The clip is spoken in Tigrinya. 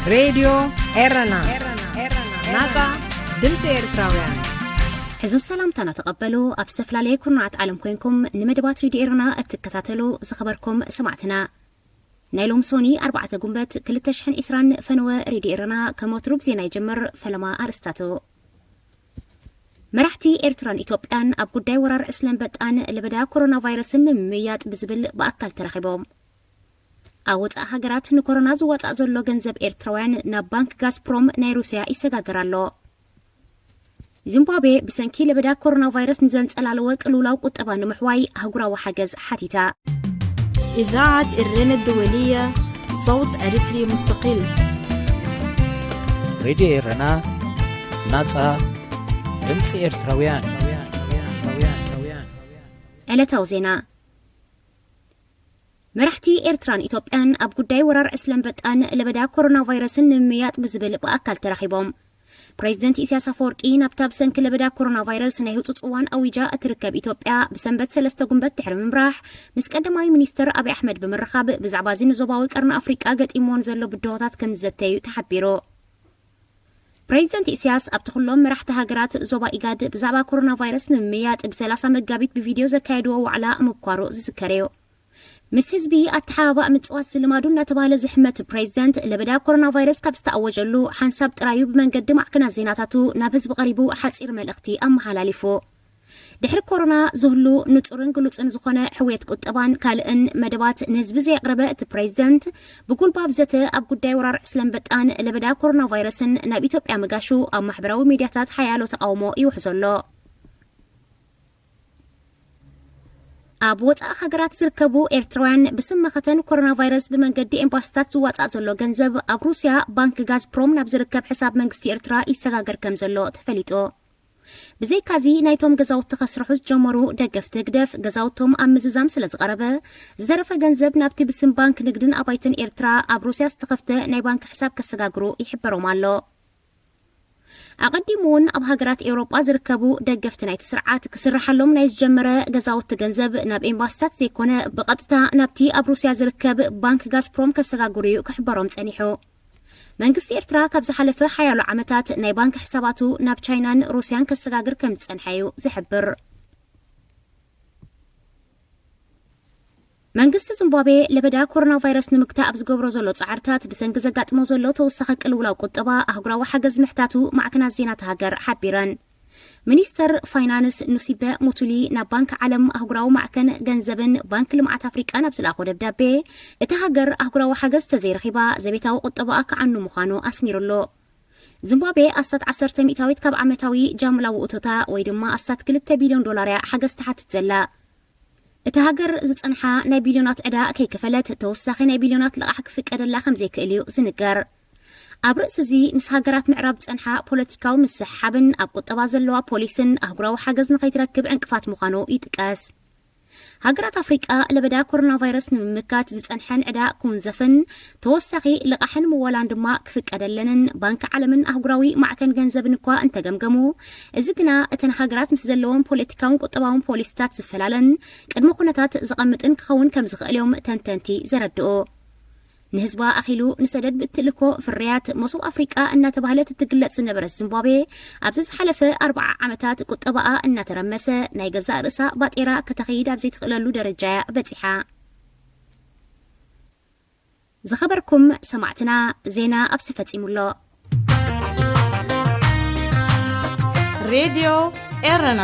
ሬድዮ ኤረና፣ ናጻ ድምጺ ኤርትራውያን። ሕዙ ሰላምታና ተቐበሉ። ኣብ ዝተፈላለየ ኩርናዓት ዓለም ኮይንኩም ንመደባት ሬድዮ ኤረና እትከታተሉ ዝኸበርኩም ሰማዕትና፣ ናይ ሎም ሶኒ ኣርባዕተ ጉንበት ክልተ ሽሕን ዕስራን ፈነወ ሬድዮ ኤረና ከም ወትሩ ብዜና ይጀምር። ፈለማ ኣርእስታቱ። መራሕቲ ኤርትራን ኢትዮጵያን ኣብ ጉዳይ ወራር ዕስለን በጣን ለበዳ ኮሮና ቫይረስን ንምምያጥ ብዝብል ብኣካል ተራኺቦም። ኣብ ወጻኢ ሃገራት ንኮሮና ዝዋጻእ ዘሎ ገንዘብ ኤርትራውያን ናብ ባንክ ጋዝፕሮም ናይ ሩስያ ይሰጋገር ኣሎ። ዚምባብዌ ብሰንኪ ለበዳ ኮሮና ቫይረስ ንዘንጸላለወ ቅልውላው ቁጠባ ንምሕዋይ ኣህጉራዊ ሓገዝ ሓቲታ። إذاعة إرينا الدولية، صوت أريتري مستقل. ሬድዮ ኤረና፣ ናጻ ድምጺ ኤርትራውያን። ዕለታዊ ዜና። መራሕቲ ኤርትራን ኢትዮጵያን ኣብ ጉዳይ ወራር ዕስለን በጣን ለበዳ ኮሮና ቫይረስን ንምምያጥ ብዝብል ብኣካል ተራኺቦም። ፕሬዚደንት ኢሳያስ ኣፈወርቂ ናብታ ብሰንኪ ለበዳ ኮሮና ቫይረስ ናይ ህጹጽ እዋን ኣዊጃ እትርከብ ኢትዮጵያ ብሰንበት ሰለስተ ጉንበት ድሕሪ ምምራሕ፣ ምስ ቀዳማይ ሚኒስትር ኣብይ ኣሕመድ ብምርኻብ ብዛዕባ እዚ ንዞባዊ ቀርኒ ኣፍሪቃ ገጢምዎ ንዘሎ ብድሆታት ከም ዝዘተዩ ተሓቢሩ። ፕሬዚደንት ኢሳያስ ኣብቲ ኩሎም መራሕቲ ሃገራት ዞባ ኢጋድ ብዛዕባ ኮሮና ቫይረስ ንምምያጥ ብ30 መጋቢት ብቪድዮ ዘካየድዎ ዋዕላ ምብኳሩ ዝዝከር እዩ። ምስ ህዝቢ ኣተሓባባእ ምጽዋት ዝልማዱ እናተባህለ ዝሕመት ፕሬዚደንት፣ ለበዳ ኮሮና ቫይረስ ካብ ዝተኣወጀሉ ሓንሳብ ጥራዩ ብመንገዲ ማዕከናት ዜናታቱ ናብ ህዝቢ ቀሪቡ ሓጺር መልእኽቲ ኣመሓላሊፉ። ድሕሪ ኮሮና ዝህሉ ንጹርን ግሉጽን ዝኾነ ሕውየት ቁጠባን ካልእን መደባት ንህዝቢ ዘየቕረበ እቲ ፕሬዚደንት፣ ብጉልባብ ዘተ ኣብ ጉዳይ ወራር ዕስለን በጣን ለበዳ ኮሮና ቫይረስን ናብ ኢትዮጵያ ምጋሹ ኣብ ማሕበራዊ ሚድያታት ሓያሎ ተቃውሞ ይውሕዞ ኣሎ። ኣብ ወጻኢ ሃገራት ዝርከቡ ኤርትራውያን ብስም መኸተን ኮሮና ቫይረስ ብመንገዲ ኤምባሲታት ዝዋጻእ ዘሎ ገንዘብ ኣብ ሩስያ ባንክ ጋዝፕሮም ናብ ዝርከብ ሕሳብ መንግስቲ ኤርትራ ይሰጋገር ከም ዘሎ ተፈሊጡ። ብዘይካዚ ናይቶም ገዛውቲ ከስርሑ ዝጀመሩ ደገፍቲ ህግደፍ ገዛውቶም ኣብ ምዝዛም ስለ ዝቐረበ፣ ዝተረፈ ገንዘብ ናብቲ ብስም ባንክ ንግድን ኣባይትን ኤርትራ ኣብ ሩስያ ዝተኸፍተ ናይ ባንክ ሕሳብ ከሰጋግሩ ይሕበሮም ኣሎ። ኣቐዲሙ እውን ኣብ ሃገራት ኤውሮጳ ዝርከቡ ደገፍቲ ናይቲ ስርዓት ክስርሓሎም ናይ ዝጀመረ ገዛውቲ ገንዘብ ናብ ኤምባሲታት ዘይኮነ ብቐጥታ ናብቲ ኣብ ሩስያ ዝርከብ ባንክ ጋዝፕሮም ከሰጋግሩ እዩ ክሕበሮም ጸኒሑ። መንግስቲ ኤርትራ ካብ ዝሓለፈ ሓያሎ ዓመታት ናይ ባንክ ሕሳባቱ ናብ ቻይናን ሩስያን ከሰጋግር ከም ዝጸንሐ እዩ ዝሕብር። መንግስቲ ዚምባብዌ ለበዳ ኮሮና ቫይረስ ንምግታእ ኣብ ዝገብሮ ዘሎ ጻዕርታት ብሰንኪ ዘጋጥሞ ዘሎ ተወሳኺ ቅልውላው ቁጠባ ኣህጉራዊ ሓገዝ ምሕታቱ ማዕከናት ዜና እታ ሃገር ሓቢረን። ሚኒስተር ፋይናንስ ኑሲበ ሙቱሊ ናብ ባንክ ዓለም ኣህጉራዊ ማዕከን ገንዘብን ባንክ ልምዓት ኣፍሪቃን ኣብ ዝለኣኾ ደብዳቤ፣ እታ ሃገር ኣህጉራዊ ሓገዝ ተዘይረኺባ ዘቤታዊ ቁጠባኣ ክዓኑ ምዃኑ ኣስሚሩሉ። ዚምባብዌ ኣስታት ዓሰርተ ሚእታዊት ካብ ዓመታዊ ጃምላዊ እቶታ ወይ ድማ ኣስታት ክልተ ቢልዮን ዶላር እያ ሓገዝ ትሓትት ዘላ። እታ ሃገር ዝጸንሓ ናይ ቢልዮናት ዕዳ ከይከፈለት ተወሳኺ ናይ ቢልዮናት ልቓሕ ክፍቀደላ ከም ዘይክእል እዩ ዝንገር። ኣብ ርእሲ እዚ ምስ ሃገራት ምዕራብ ዝጸንሓ ፖለቲካዊ ምስሕሓብን ኣብ ቁጠባ ዘለዋ ፖሊስን ኣህጉራዊ ሓገዝ ንኸይትረክብ ዕንቅፋት ምዃኑ ይጥቀስ። ሃገራት ኣፍሪቃ ለበዳ ኮሮና ቫይረስ ንምምካት ዝጸንሐን ዕዳ ክውንዘፍን ተወሳኺ ልቓሕን ምወላን ድማ ክፍቀደለንን ባንኪ ዓለምን ኣህጉራዊ ማዕከን ገንዘብን እኳ እንተገምገሙ፣ እዚ ግና እተን ሃገራት ምስ ዘለዎም ፖለቲካውን ቁጠባውን ፖሊሲታት ዝፈላለን ቅድመ ኩነታት ዝቐምጥን ክኸውን ከም ዝኽእል እዮም ተንተንቲ ዘረድኡ። ንህዝባ ኣኺሉ ንሰደድ ብእትልኮ ፍርያት መሶብ ኣፍሪቃ እናተባህለት እትግለጽ ዝነበረት ዚምባብዌ፣ ኣብዚ ዝሓለፈ ኣርብዓ ዓመታት ቁጠባኣ እናተረመሰ ናይ ገዛእ ርእሳ ባጤራ ከተኸይድ ኣብ ዘይትኽእለሉ ደረጃ እያ በጺሓ። ዝኸበርኩም ሰማዕትና፣ ዜና ኣብዚ ፈጺሙ ኣሎ። ሬድዮ ኤረና።